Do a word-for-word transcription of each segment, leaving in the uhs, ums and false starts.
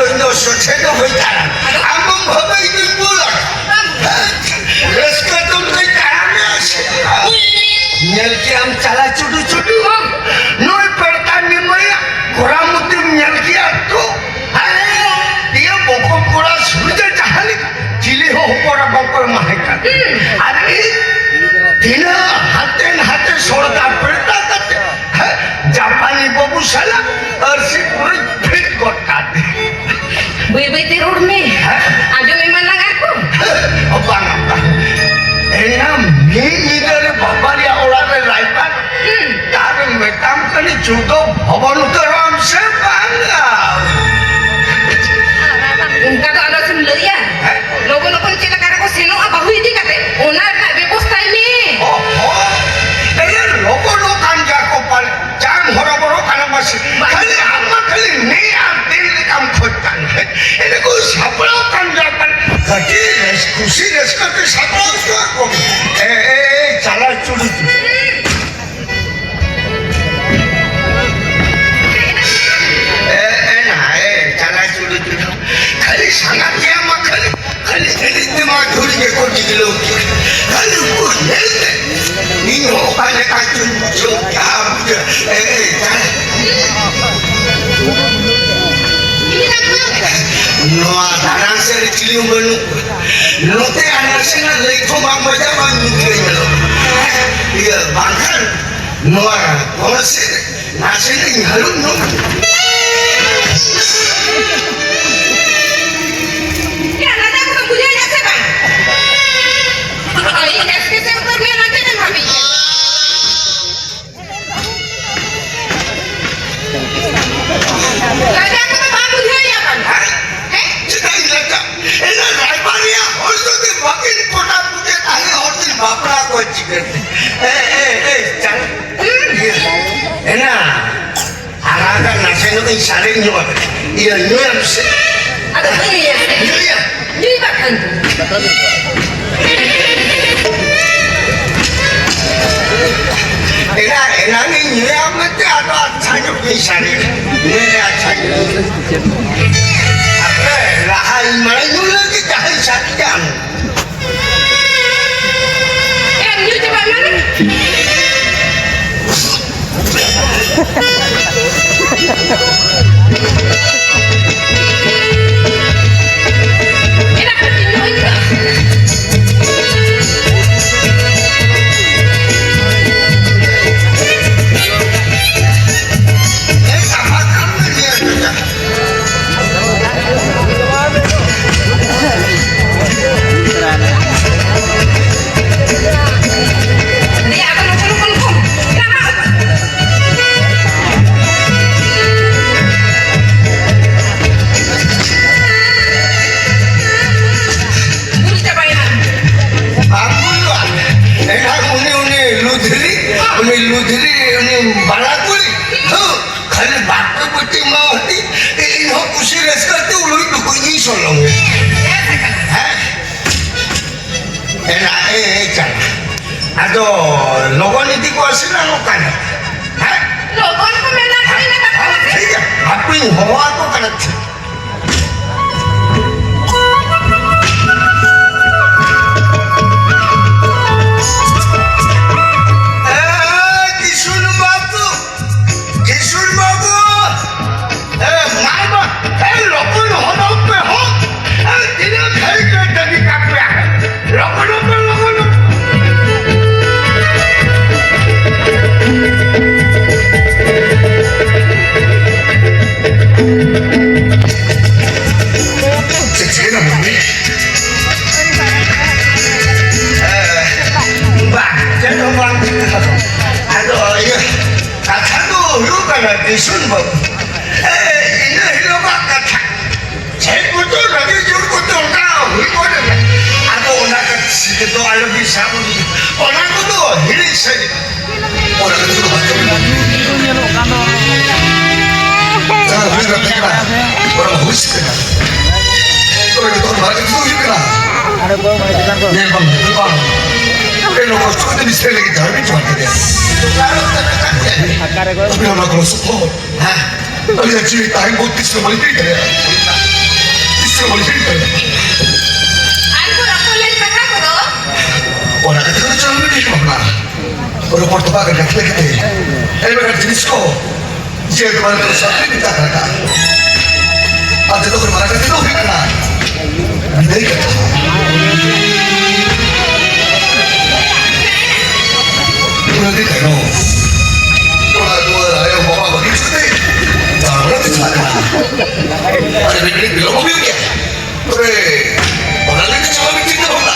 ᱤᱧ ᱫᱚ ᱥᱚᱡᱷᱮ ᱫᱚ ᱦᱩᱭ ᱛᱟᱲᱟᱢ᱾ ᱟᱢ ᱫᱚᱢ ᱵᱷᱟᱵᱮ ᱤᱧ ᱫᱩᱧ ᱵᱚᱞᱚᱱ᱾ ᱨᱟᱹᱥᱠᱟᱹ ᱫᱚᱢ ᱞᱟᱹᱭ ᱛᱟᱲᱟᱢ ᱮ ᱟᱥᱮ? ᱧᱮᱞ ᱠᱮᱜ ᱟᱢ ᱪᱟᱞᱟ ᱪᱩᱰᱩ ᱪᱩᱰᱩ? ᱱᱩᱭ ᱯᱮᱲᱛᱟ ᱱᱤᱢᱟᱹᱭᱟᱜ ᱠᱚᱨᱟᱢᱚᱛᱤᱢ ᱧᱮᱞ ᱠᱮᱜᱼᱟ ᱛᱚ? ᱦᱮᱸ? ᱤᱭᱟᱹ ᱵᱚᱠᱚ ᱠᱚᱲᱟ ᱥᱩᱨᱡᱟ ᱡᱟᱦᱟᱸ ᱞᱮᱠᱟ, ᱪᱤᱞᱤ ᱦᱚᱸ ᱦᱚᱯᱚᱱ ᱮᱨᱟ ᱵᱟᱝᱠᱚ ᱮᱢᱟᱭ ᱠᱟᱱ᱾ ᱟᱨ ᱤᱧ ᱛᱤᱱᱟᱹᱜ ᱦᱟᱱᱛᱮ ᱱᱟᱛᱮ ᱥᱚᱲᱫᱟ ᱯᱮᱲᱛᱟ ᱠᱟᱛᱮ, ᱦᱮᱸ, ᱡᱟᱯᱟᱱᱤ ᱵᱟᱹᱵᱩ ᱥᱟᱞᱟᱜ ᱟᱹᱨᱥᱤ ᱯᱩᱨᱟᱹᱧ ᱯᱷᱤᱴ ᱜᱚᱫ ᱠᱟᱫ᱾ ᱵᱟᱹᱭ ᱵᱟᱹᱭ ᱛᱮ ᱨᱚᱲ ᱢᱮ᱾ ᱦᱮᱸ? ᱟᱸᱡᱚᱢ ᱮᱢᱟᱱ ᱞᱟᱜᱟ ᱠᱚ᱾ ᱵᱟᱝᱟ, ᱵᱟᱝ᱾ ᱮᱱᱟᱝ ᱢᱤᱫ ᱧᱤᱫᱟᱹ ᱨᱮ ᱵᱟᱵᱟ ᱨᱮᱭᱟᱜ ᱚᱲᱟᱜ ᱨᱮ ᱨᱟᱭᱵᱟᱨ᱾ ᱦᱩᱸ᱾ ᱟᱨ ᱢᱮᱛᱟᱢ ᱠᱟᱹᱱᱟᱹᱧ, ᱡᱩᱫᱟᱹ ᱵᱷᱚᱵᱚᱱ ᱩᱛᱟᱹᱨᱚᱜ ᱟᱢ ᱥᱮ ᱵᱟᱝᱟ? ᱚᱱᱠᱟ ᱫᱚ ᱟᱞᱚ ᱥᱮᱢ ᱞᱟᱹᱭᱟ᱾ ᱦᱮᱸ? ᱞᱚᱜᱚᱱ ᱞᱚᱜᱚᱱ ᱪᱮᱫ ᱞᱮᱠᱟ ᱨᱮᱠᱚ ᱥᱮᱱᱚᱜᱼᱟ ᱵᱟᱹᱦᱩ ᱤᱫᱤ ᱠᱟᱛᱮ, ᱚᱱᱟ ᱨᱮᱱᱟᱜ ᱵᱮᱵᱚᱥᱛᱷᱟᱭ ᱢᱮ᱾ ᱚ ᱦᱚᱸ᱾ ᱮᱭᱟ, ᱞᱚᱜᱚᱱᱚᱜ ᱠᱟᱱ ᱜᱮᱭᱟ ᱠᱚ ᱯᱟᱞᱮ᱾ ᱡᱟᱝ ᱦᱚᱨᱚᱵᱚᱨᱚ ᱠᱟᱱᱟ ᱢᱟᱥᱮ᱾ ᱵᱟᱝ᱾ ᱠᱷᱟᱹᱞᱤ ᱟᱢ ᱢᱟ ᱠᱷᱟᱹᱞᱤ ᱱᱮ ᱟᱨ ᱫᱤᱱ ᱞᱮᱠᱟᱢ ᱠᱷᱚᱡᱽ ᱠᱟᱱ᱾ ᱮᱱᱮ ᱠᱚ ᱥᱟᱯᱲᱟᱣ ᱠᱟᱱ ᱜᱮᱭᱟ ᱯᱟᱞᱮ᱾ ᱠᱟᱹᱴᱤᱡ ᱨᱟᱹᱥ-, ᱠᱩᱥᱤ ᱨᱟᱹᱥᱠᱟᱹ ᱛᱮ ᱥᱟᱯᱲᱟᱣ ᱦᱚᱪᱚ ᱟᱠᱚ ᱢᱮ᱾ ᱮ, ᱮ, ᱮ, ᱪᱟᱞᱟᱣ ᱪᱩᱲᱤ ᱪᱩᱲᱤ᱾ ᱮ, ᱮ, ᱱᱟ, ᱮ, ᱪᱟᱞᱟᱣ ᱪᱩᱲᱤ ᱪᱩᱲᱤ᱾ ᱠᱷᱟᱹᱞᱤ ᱥᱟᱸᱜᱟᱛ ᱜᱮᱭᱟ ᱢᱟ ᱠᱷᱟᱹᱞᱤ᱾ ᱠᱷᱟᱹᱞᱤ ᱮᱱᱮᱡ ᱛᱮᱢᱟ ᱫᱷᱩᱲᱤ ᱜᱮᱠᱚ ᱰᱤᱜᱽᱞᱟᱹᱣ ᱠᱮᱫ᱾ ᱠᱷᱟᱹᱞᱤ ᱩᱱᱠᱩ ᱧᱮᱞ ᱛᱮ ᱤᱧ ᱦᱚᱸ ᱚᱠᱟ ᱞᱮᱠᱟ ᱪᱚᱧ ᱵᱩᱡᱷᱟᱹᱣ ᱠᱮᱫᱼᱟ, ᱵᱩᱡᱷᱟᱹᱣ᱾ ᱮ, ᱮ, ᱮ᱾ ᱱᱚᱣᱟ ᱫᱟᱬᱟᱱ ᱥᱮᱫ ᱨᱮ ᱪᱤᱞᱤ ᱦᱚᱸ ᱵᱟᱹᱱᱩᱜ ᱠᱚᱣᱟ᱾ ᱱᱚᱛᱮ ᱟᱨ ᱱᱟᱥᱮᱱᱟᱜ ᱞᱟᱹᱭ ᱠᱚ ᱵᱟᱝ ᱵᱟᱡᱟᱣ ᱵᱟᱝ ᱧᱩᱛ ᱨᱮ ᱧᱮᱞᱚᱜ᱾ ᱤᱭᱟᱹ, ᱵᱟᱝᱠᱷᱟᱱ ᱱᱚᱣᱟ ᱦᱚᱲ ᱥᱮᱫ ᱨᱮ ᱱᱟᱥᱮᱱᱟᱜ ᱤᱧ ᱦᱟᱹᱨᱩᱵ ᱧᱚᱜ᱾ ᱭᱟ, ᱨᱟᱡᱟ ᱠᱚᱫᱚ ᱵᱩᱡᱷᱟᱹᱣ ᱧᱚᱜ ᱥᱮ ᱵᱟᱝ? ᱟᱹᱰᱤ ᱡᱟᱹᱥᱛᱤ ᱥᱮ ᱩᱛᱟᱹᱨ ᱢᱮ, ᱱᱚᱛᱮ ᱧᱮᱞ ᱵᱷᱟᱵᱤ᱾ ᱨᱟᱡᱟ ᱠᱚᱫᱚ ᱵᱟᱝ ᱵᱩᱡᱷᱟᱹᱣ ᱧᱟᱢ ᱠᱟᱱᱟ᱾ ᱦᱮᱸ? ᱪᱮᱫᱟᱜ ᱤᱧ ᱞᱟᱡᱟᱜ? ᱮᱱᱟ ᱨᱟᱭᱵᱟᱨᱤᱭᱟ ᱦᱚᱲ ᱡᱩᱫᱤ ᱵᱟᱹᱠᱤᱱ ᱯᱚᱴᱟ ᱯᱩᱴᱤ, ᱛᱟᱦᱞᱮ ᱦᱚᱲ ᱠᱤᱱ ᱵᱟᱯᱞᱟ ᱠᱚᱣᱟ ᱪᱤᱠᱟᱹᱛᱮ? ᱮ, ᱮ, ᱮ, ᱪᱟᱞ᱾ ᱮᱱᱟ, ᱟᱨᱟᱜᱟᱜ ᱱᱟᱥᱮ ᱧᱚᱜ ᱤᱧ ᱥᱟᱨᱮᱡ ᱧᱚᱜ ᱟᱠᱟᱫᱟ᱾ ᱤᱭᱟᱹ, ᱧᱩᱭᱟᱢ ᱥᱮ? ᱟᱫᱚ ᱵᱟᱹᱧ ᱧᱩᱭᱟ ᱥᱮ? ᱧᱩᱭᱟ᱾ ᱧᱩᱭ ᱵᱟᱠᱷᱟᱱ ᱫᱚ᱾ ᱮᱱᱟ, ᱮᱱᱟᱝ ᱤᱧ ᱧᱩᱭᱟ ᱢᱮᱱᱛᱮ, ᱟᱫᱚ ᱟᱪᱪᱷᱟ ᱧᱚᱜ ᱜᱤᱧ ᱥᱟᱨᱮᱡ᱾ ᱟᱯᱮ ᱞᱟᱦᱟ ᱤᱧ ᱢᱟᱲᱟᱝ ᱧᱩ ᱞᱟᱹᱜᱤᱫ ᱡᱟᱦᱟᱸᱭ ᱥᱟᱹᱨᱤ ᱠᱟᱱ᱾ ᱮ, ᱧᱩ ᱪᱟᱵᱟᱜ ᱢᱟᱱᱮ? ᱵᱟᱝ ᱦᱩᱭᱩᱜᱼᱟ᱾ ᱮᱱᱠᱷᱟᱱ ᱩᱱᱤ, ᱩᱱᱤ ᱞᱩᱫᱷᱨᱤ, ᱩᱱᱤ ᱞᱩᱫᱷᱨᱤ, ᱩᱱᱤ ᱵᱟᱞᱟ ᱠᱩᱲᱤ, ᱦᱩᱸ, ᱠᱷᱟᱹᱞᱤ ᱵᱟᱨ ᱯᱮ ᱵᱟᱹᱴᱤ ᱮᱢᱟᱣᱟᱫᱤᱧ, ᱤᱧ ᱦᱚᱸ ᱠᱩᱥᱤ ᱨᱟᱹᱥᱠᱟᱹ ᱛᱮ ᱩᱞᱩᱡ ᱰᱩᱠᱩᱡ ᱤᱧ ᱥᱚᱞᱚᱝ ᱮᱱᱟ᱾ ᱦᱮᱸ? ᱮᱱᱟ, ᱮ, ᱮ, ᱪᱟᱞᱟᱜ᱾ ᱟᱫᱚ ᱞᱚᱜᱚᱱ ᱤᱫᱤ ᱠᱚᱣᱟ ᱥᱮ ᱱᱟᱜ ᱚᱠᱟᱨᱮ? ᱦᱮᱸ? ᱞᱚᱜᱚᱱ ᱠᱚ ᱢᱮᱱᱟ, ᱠᱷᱟᱹᱞᱤ ᱢᱮᱱᱟ ᱠᱚ ᱦᱮᱸ, ᱥᱮ? ᱴᱷᱤᱠ ᱜᱮᱭᱟ, ᱦᱟᱯᱮᱧ ᱦᱚᱦᱚ ᱟᱠᱚ ᱠᱟᱱᱟ᱾ ᱮ, ᱠᱤᱥᱩᱱ ᱵᱟᱹᱵᱩ, ᱠᱤᱥᱩᱱ ᱵᱟᱹᱵᱩ, ᱮ, ᱢᱟ, ᱢᱟ, ᱮ, ᱞᱚᱜᱚᱱ ᱦᱚᱫᱚᱜ ᱯᱮ ᱦᱚ᱾ ᱮ, ᱛᱤᱱᱟᱹᱜ ᱜᱷᱟᱹᱲᱤᱡ ᱞᱮ ᱛᱟᱺᱜᱤ ᱠᱟᱜ ᱯᱮᱭᱟ? ᱞᱚᱜᱚᱱᱚᱜ ᱯᱮ, ᱞᱚᱜᱚᱱᱚᱜ ᱯᱮ᱾ ᱪᱮᱫ ᱪᱤᱠᱟᱹᱭᱮᱱᱟ ᱢᱟᱹᱱᱢᱤ? ᱮ, ᱵᱟᱝ, ᱪᱮᱫ ᱦᱚᱸ ᱵᱟᱝ ᱪᱤᱠᱟᱹ ᱠᱟᱱᱟ᱾ ᱟᱫᱚ ᱤᱭᱟᱹ, ᱠᱟᱛᱷᱟ ᱫᱚ ᱦᱩᱭᱩᱜ ᱠᱟᱱᱟ, ᱠᱤᱥᱩᱱ ᱵᱟᱹᱵᱩ, ᱮ, ᱤᱱᱟᱹ ᱦᱤᱞᱳᱜᱟᱜ ᱠᱟᱛᱷᱟ, ᱪᱮᱫ ᱠᱚᱪᱚ ᱨᱟᱹᱜᱤ ᱡᱳᱨ ᱠᱚᱛᱮ ᱚᱱᱠᱟ ᱦᱩᱭ ᱜᱚᱫ ᱮᱱᱟ᱾ ᱟᱫᱚ ᱚᱱᱟ ᱠᱟᱛᱷᱟ ᱫᱚ ᱟᱞᱚ ᱵᱤᱱ ᱥᱟᱵ ᱩᱰᱩᱠᱟ᱾ ᱚᱱᱟ ᱠᱚᱫᱚ ᱦᱤᱲᱤᱧ ᱥᱟᱹᱨᱤ᱾ ᱚᱱᱟ ᱠᱟᱛᱷᱟ ᱫᱚ ᱵᱟᱝ ᱧᱮᱞᱚᱜ ᱠᱟᱱ ᱫᱚ᱾ ᱡᱟᱦᱟᱸ ᱦᱩᱭ ᱞᱮᱱᱟ ᱛᱟᱦᱮᱸ ᱠᱟᱱᱟ, ᱚᱱᱟ ᱢᱟ ᱦᱩᱭ ᱥᱟᱹᱛ ᱮᱱᱟ᱾ ᱛᱚᱵᱮ ᱱᱤᱛᱚᱜ ᱱᱚᱣᱟ ᱠᱟᱛᱷᱟ ᱫᱚ ᱦᱩᱭᱩᱜ ᱠᱟᱱᱟ᱾ ᱟᱨᱮ ᱜᱚ, ᱢᱟᱹᱭ ᱪᱮᱛᱟᱱ ᱠᱚ᱾ ᱧᱮᱞ ᱵᱟᱝ ᱦᱩᱭᱩᱜ ᱠᱟᱱᱟ᱾ ᱮ, ᱱᱚᱣᱟ ᱠᱚ ᱥᱚᱢᱚᱭ ᱫᱚ ᱢᱤᱥᱛᱨᱤ ᱞᱟᱹᱜᱤᱫ ᱡᱟᱦᱟᱸ ᱵᱤᱱ ᱡᱚᱦᱟᱨ ᱠᱮᱫᱮᱭᱟ᱾ ᱚᱠᱟᱨᱮ ᱜᱚ? ᱟᱯᱮ ᱚᱱᱟ ᱠᱚ ᱥᱚᱢᱚᱭ᱾ ᱦᱮᱸ᱾ ᱟᱹᱞᱤᱧᱟᱜ ᱡᱤᱣᱤ ᱛᱟᱦᱮᱱ ᱵᱷᱳᱨ ᱛᱤᱥ ᱦᱚᱸ ᱵᱟᱹᱞᱤᱧ ᱦᱤᱲᱤᱧ ᱫᱟᱲᱮᱭᱟᱜᱼᱟ᱾ ᱛᱤᱥ ᱦᱚᱸ ᱵᱟᱹᱞᱤᱧ ᱦᱤᱲᱤᱧ ᱫᱟᱲᱮᱭᱟᱜᱼᱟ᱾ ᱟᱨ ᱠᱚ ᱨᱚᱯᱚᱲ ᱞᱮᱱ ᱠᱟᱛᱷᱟ ᱠᱚᱫᱚ? ᱚᱱᱟ ᱠᱟᱛᱷᱟ ᱠᱚᱫᱚ ᱪᱚᱞᱚ ᱢᱤᱫ ᱜᱷᱟᱹᱲᱤᱡ ᱵᱷᱟᱵᱽᱱᱟ᱾ ᱨᱚᱯᱚᱲ ᱛᱚᱯᱟᱜ ᱠᱟᱛᱮ ᱞᱟᱹᱜᱤᱫ ᱛᱮ ᱟᱭᱢᱟ ᱜᱟᱱ ᱡᱤᱱᱤᱥ ᱠᱚ ᱡᱮ ᱫᱚ ᱵᱟᱝ ᱥᱟᱹᱨᱤ ᱢᱮᱛᱟ ᱠᱟᱱᱟ᱾ ᱟᱨ ᱡᱚᱛᱚ ᱠᱷᱚᱱ ᱢᱟᱨᱟᱝ ᱠᱟᱛᱷᱟ ᱫᱚ ᱦᱩᱭᱩᱜ ᱠᱟᱱᱟ ᱵᱤᱫᱟᱹᱭ ᱠᱟᱛᱷᱟ᱾ ᱚᱱᱟ ᱫᱤᱱ ᱛᱟᱭᱱᱚᱢ ᱚᱲᱟᱜ ᱫᱩᱣᱟᱹᱨ ᱟᱭᱳ ᱵᱟᱵᱟ ᱵᱟᱹᱜᱤ ᱠᱟᱛᱮ ᱫᱟᱬᱟᱱ ᱛᱮ ᱪᱟᱞᱟᱜ ᱠᱟᱱᱟ᱾ ᱟᱨ ᱢᱤᱫ ᱜᱷᱟᱹᱲᱤᱡ ᱵᱤᱞᱚᱢ ᱦᱩᱭᱩᱜ ᱜᱮᱭᱟ᱾ ᱛᱚᱵᱮ ᱚᱱᱟ ᱞᱟᱹᱜᱤᱫ ᱪᱟᱞᱟᱣ ᱢᱤᱫ ᱪᱤᱱᱛᱟᱹ ᱵᱷᱟᱵᱽᱱᱟ᱾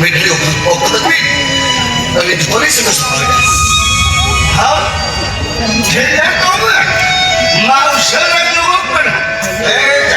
ᱢᱤᱫ ᱜᱷᱟᱹᱲᱤᱡ ᱚᱠᱛᱚ ᱛᱟᱹᱯᱤᱛ ᱟᱹᱞᱤᱧ ᱯᱚᱨᱤᱥᱮᱵᱟ ᱥᱟᱯᱲᱟᱣᱮᱫᱼᱟ᱾ ᱦᱮᱸ? ᱴᱷᱤᱠ ᱜᱮᱭᱟ, ᱛᱚᱵᱮ ᱢᱟ ᱩᱥᱟᱹᱨᱟ ᱧᱚᱜᱚᱜ ᱠᱟᱱᱟ᱾ ᱮ,